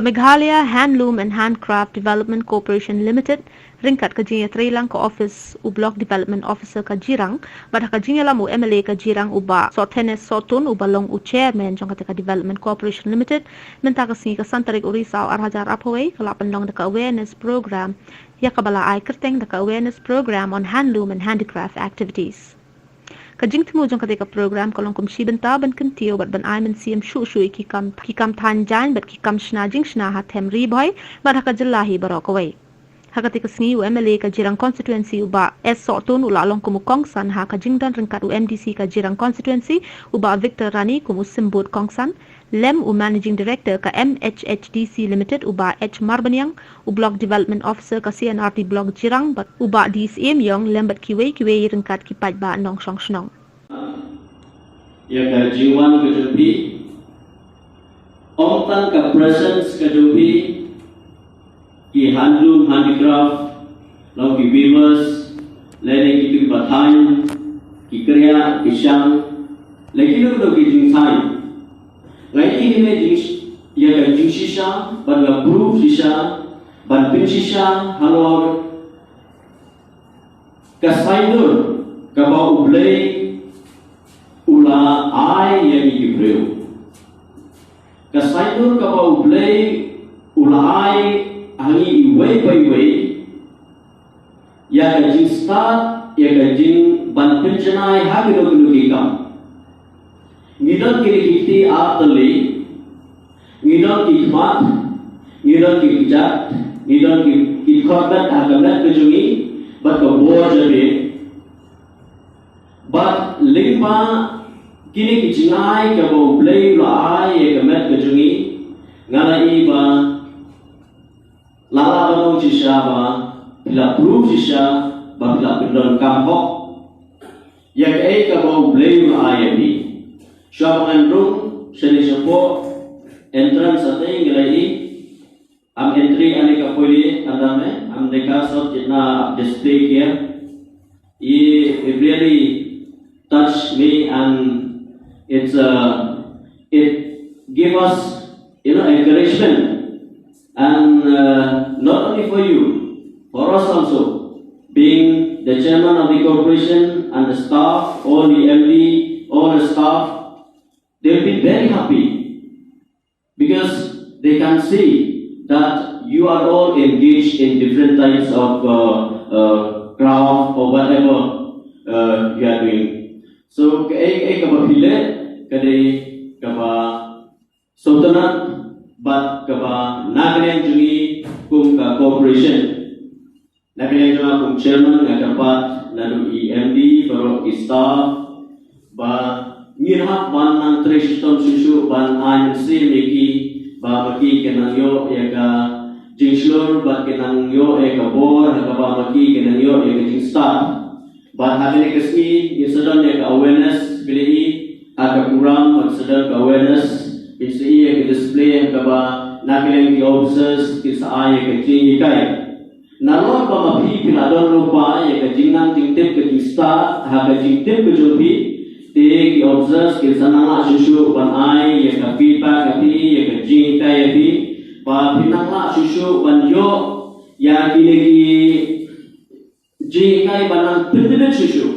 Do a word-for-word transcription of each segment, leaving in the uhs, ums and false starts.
Meghalaya Handloom and Handcraft Development Corporation Limited, ryngkat ka jingïatreilang ka office u Block Development Officer ka Jirang, bad ha ka jingïalam u M L A ka Jirang u Bah Sothenes Sohtun uba long u chairman jong kata ka Development Corporation Limited, mynta ka sngi ka san tarik u Risaw ar hajar arphew wei, ka la pynlong da ka awareness program, ïa kaba la ai kyrteng da ka awareness program on handloom and handicraft activities. Ka jingthmu jong kata ka program ka long kum shi bynta ban kyntiew bad ban ai mynsiem shuh shuh ïa ki kam, ki kam thaiñ jaiñ bad ki kam shna jingshna ha them Ri Bhoi bad ha ka jylla hi baroh kawei. Ha kata ka sngi u M L A ka Jirang constituency u Bah S Sohtun u la long kum u kongsan ha ka jingdon ryngkat u M D C ka Jirang constituency u Bah Victor Rani kum u symbud kongsan, lem u Managing Director ka M H H D C Limited u Bah H Marbaniang, u Block Development Officer ka C and R D Block Jirang bad u Bah D Syiem Iong lem bad kiwei kiwei ryngkat ki paidbah nongshong shnong. Ïa ka jingwan ka jong phi, ym tang ka presence ka jong phi, ki handloom handicraft, long ki weavers, lane ki kum ba thaiñ, ki kriah, ki shang, lane kino kino ki jingthaiñ. Nga ïohi kine jing, ïa ka jingshisha, ban nga proof shisha, ban pynshisha halor ka saiñdur kaba U Blei u la ai ïa ngi ki briew. Ka saiñdur kaba U Blei u la ai ha ngi iwei pa iwei, ïa ka jingstad, ïa ka jingban pynjanai ha kino kino ki kam. Ngi don kine ki kti ar tylli, ngi don ki khmat, ngi don ki kjat, ngi don ki, ki khot bet ha ka met ka jong ngi, bad ka bor jong ngi. Bad lyngba kine ki jingai kaba U Blei u la ai ïa ka met ka jong ngi, nga la i ba la lah ban ong shisha ba phi la proof shisha ba phi la pyndonkam hok ïa kaei kaba U Blei u la ai ïa phi. Shuwa ba ngan rung shane shapoh entrance, te nga la i, am entry ane ka poi ne, anda me, am ne ka sot jitna display kiya. It, it really touched me, and it's, uh, it give us, you know, encouragement. And, uh, not only for you, for us also, being the chairman of the corporation and the staff, all the M D, all the staff, they'll be very happy because they can see that you are all engaged in different types of, uh, uh, craft or whatever, uh, you are doing. So, kaei, kaei kaba phi leh, ka dei kaba sngewtynnat bad kaba na ka liang jong ngi kum ka corporation. Na ka liang jong nga kum chairman nga kyrpad naduh i M D baroh ki staff ba ngin hap ban nang trei shitom shuh shuh ban ai mynsiem ïa ki ba ma ki kin nang ïoh ïa ka jingshlur bad kin nang ïoh ïa ka bor ha kaba ma ki kin nang ïoh ïa ka jingstad. Bad ha kane ka sngi ngin sa don ïa ka awareness, phi la i ha ka program ngin sa don ka awareness, ngin sa i ïa ka display ha kaba na ka liang ki officers kin sa ai ïa ka jinghikai. Nalor ba ma phi phi la don lypa ïa ka jingnang jingtip ka jingstad ha ka jingtip ka jong phi, te ki officers kin sa nang lah shuh shuh ban ai ïa ka feedback ha phi, ïa ka jinghikai ha phi, ba phi nang lah shuh shuh ban ïoh ïa kine ki jinghikai ba nang pyndep shuh shuh.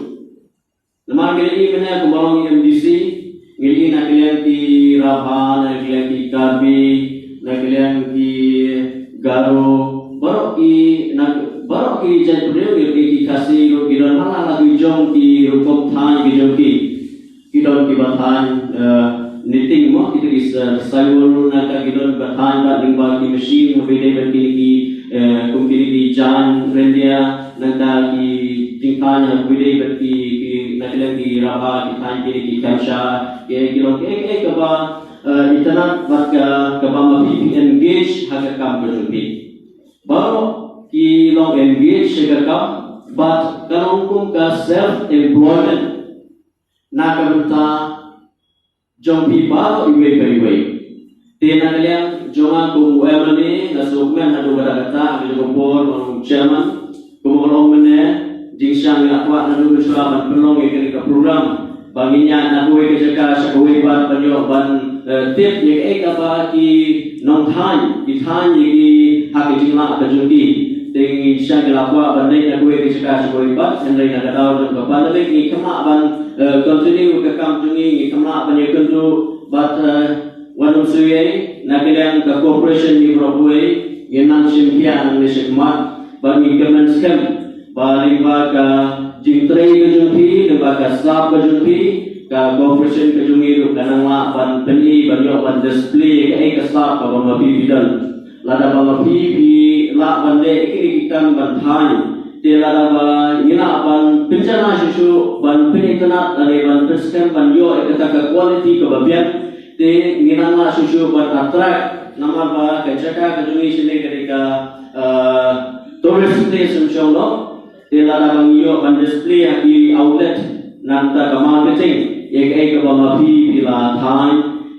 Namar ngi la i mynne kumba long i M D C, ngi la i na ka liang ki Rabha, na ka liang ki Karbi, na ka liang ki Garo, baroh ki, na, baroh ki jait briew, ngi la i ki Khasi ruh ki don, ha la ki jong ki rukom thaiñ ki jong ki. Ki don kiba thaiñ, eh, knitting mo, kita ki sa, saiwul, nangta ki don ba thaiñ bad lyngba ki machine, haba ïadei bad kine ki, eh, kum kine ki jaiñ ryndia, nangta ki jingthaiñ haba ïadei bad ki, ki, na ka liang ki Rabha, ki thaiñ kine ki khamsha, ki, ki long, ki, ki, kaba, eh, itynnad bad ka, kaba ma phi phi engage ha ka kam ka jong phi. Baroh ki long engage ha ka kam, bad ka long kum ka self employment na ka bynta jong phi baroh iwei pa iwei. Te na ka liang jong nga kum u M L A nga sngewkmen haduh katta katta ha ka jong ka por, u chairman, kumba ka long mynne, jingshisha ngi la kwah naduh mynshuwa ban pynlong ïa kane ka program ba ngin ïaid na kawei ka jaka sha kawei pat ban ïoh ban, eh, tip ïa kaei kaba ki nongthaiñ, ki thaiñ ïa ki ha ki jinglah ka jong ki. Te ngi sha ki la kwah ban leit na kawei ka jaka sha kawei pat, hynrei na ka daw jong ka pandemic ngi khlem lah ban, eh, continue ka kam jong ngi, ngi khlem lah ban ïakynduh bad, eh, wat nym suiei, na ka liang ka corporation ngi baroh kawei ngi nang shim khia nangne shakhmat bad ngi kmen skhem ba lyngba ka jingtrei ka jong phi, lyngba ka slap ka jong phi, ka corporation ka jong ngi ruh ka nang lah ban pyni, ban ïoh ban display kaei ka slap kaba ma phi phi don. Lada ba ma phi phi lah ban leh kine ki kam ban thaiñ, te lada ba ngi lah ban pynjanai shuh shuh, ban pynitynnad lane ban pynskhem ban ïoh ïa kata ka quality kaba biang, te ngi nang lah shuh shuh ban attract, namar ba ka jaka ka jong ngi shane ka dei ka, eh, tourist place ym shong noh. Te lada ba ngi ïoh ban display ha ki outlet, na ka bynta ka marketing ïa kaei kaba ma phi phi la thaiñ,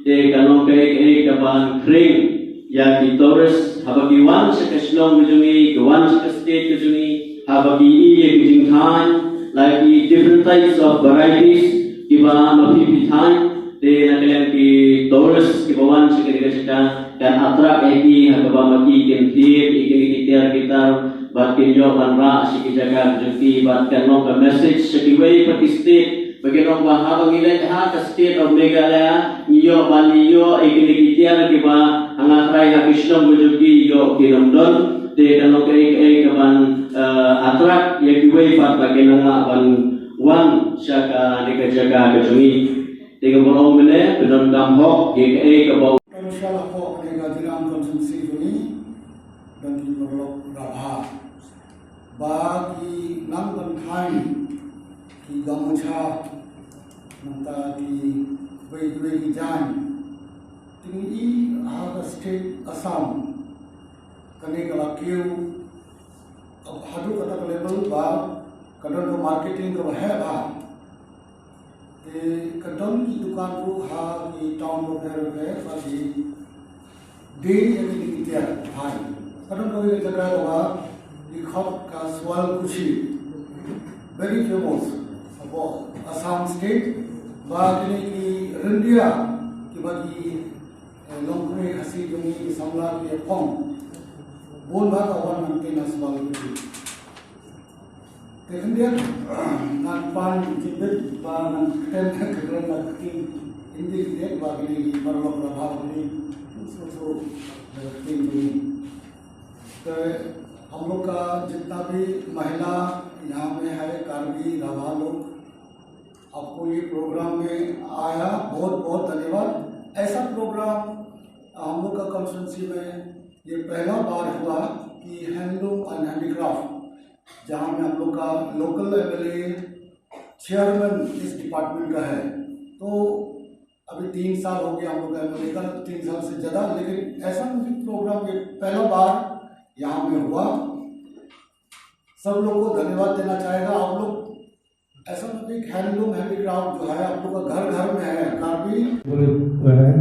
te kan long kaei kaei kaban khring ïa ki tourist haba ki wan sha ka shnong ka jong ngi, ki wan sha ka state ka jong ngi, haba ki ïoh ïa ki jingthaiñ, like ki different types of varieties kiba ma phi phi thaiñ. Te na ka liang ki tourist kiba wan sha kane ka jaka kan attract ïa ki ha kaba ma ki kin thied ïa kine ki tiar ki tar bad kin ïoh ban rah sha ki jaka ka jong ki, bad kan long ka message sha kiwei pat ki state ba kin ong ba haba ngi leit ha ka state of Meghalaya ngi ïoh ban ïoh ïa kine ki tiar kiba ha nga trai ha ki shnong ka jong ki ïoh kin ym don. Te kan long kaei kaei kaban, eh, attract ïa kiwei pat ba kin nang lah ban wan sha kane ka jaka ka jong ngi. Te nga ong mynne, pyndonkam hok ïa kaei kaba. Kan shah hapoh kane ka Jirang constituency jong ngi, don ki paralok Rabha ba ki nang ban thaiñ ki gamocha, nangta kiwei kiwei ki jaiñ. Te ngi i ha ka state Assam kane ka la kiew haduh kata ka level ba ka don ka marketing kaba heh bha. Te ka don ki dukan ruh ha ki town bapher bapher ba ki die ïa kine ki tiar thaiñ. Ka don kawei ka jaka kaba ki khot ka Swalkuchi, very famous hapoh Assam state, ba kine ki ryndia kiba ki, eh, longkmie Khasi jong ngi ki samla ki ïa phong. Bun ba ka wan nangta na Swalkuchi. Te khyndiat ngan pan jingbit ba ngan kren ka kren ka ktien Hindi khyndiat ba kine ki paralok Rabha kine shu shu ka ktien jong ngi. तो हम लोग का जितना भी महिला यहाँ में है, कार्बी, राभा लोग, आपको ये प्रोग्राम में आया, बहुत बहुत धन्यवाद। ऐसा प्रोग्राम हम लोग का कॉन्स्टिट्यूंसी में ये पहला बार हुआ कि हैंडलूम एंड हैंडीक्राफ्ट, जहाँ में हम लोग का लोकल एमएलए चेयरमैन इस डिपार्टमेंट का है। तो अभी तीन साल हो गया हम लोग का एमएलए का, तीन साल से ज़्यादा, लेकिन ऐसा म्यूजिक प्रोग्राम ये पहला बार यहाँ में हुआ। सब लोग को धन्यवाद देना चाहेगा आप लोग। ऐसा म्यूजिक हैंडलूम हैंडीक्राफ्ट जो है आप लोग का घर घर में है, कार्बी। बोले हुए हैं,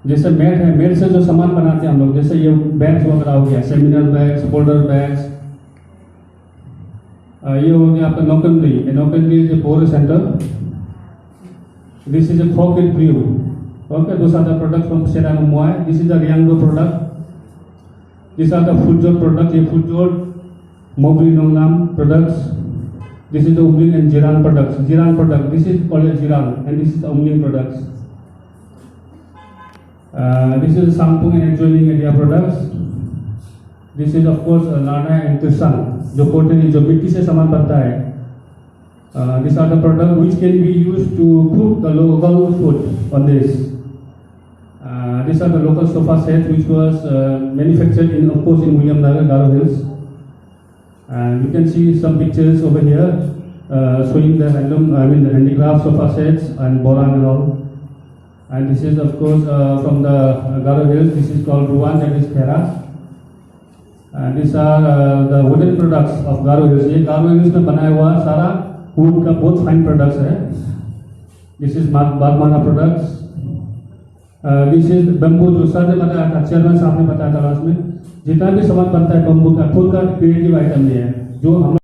जैसे मैट है, मैट से जो सामान बनाते हैं हम लोग, जैसे ये बैग्स वगैरह हो गया, सेमिनार बैग्स, फोल्डर बैग्स, ये हो गया आपका नौकंदी, नौकंदी is a poor center. This is a Crockett Brew. Okay, those are the products from Sera Mumbai. This is the Riangdo product. These are the Fujot product. Ye Fujot, Mobli Nongnam products. This is the Umling and Jirang products. Jirang product. This is called a Jirang, and this is the Umling products. Uh, this is Sangpung and adjoining area products. This is of course uh, Lana and Tirsang, जो कोटरी, जो मिट्टी से सामान बनता है. Uh, these are the products which can be used to cook the local food on this. Uh, these are the local sofa sets which was uh, manufactured in, of course, in Williamnagar, Garo Hills. And you can see some pictures over here uh, showing the handloom, I mean the handicraft sofa sets and borang and all. And this is of course uh, from the uh, Garo Hills. This is called Ruan, that is Khera. And these are uh, the wooden products of Garo Hills. ये गारो हिल्स में बनाया हुआ सारा वुड का बहुत फाइन प्रोडक्ट्स है. This is बागमारा प्रोडक्ट्स. दिस इज बम्बू, जो सर ने बताया था, चेयरमैन साहब ने बताया था लास्ट में, जितना भी सामान बनता है बम्बू का, खुद का क्रिएटिव आइटम ये है जो हम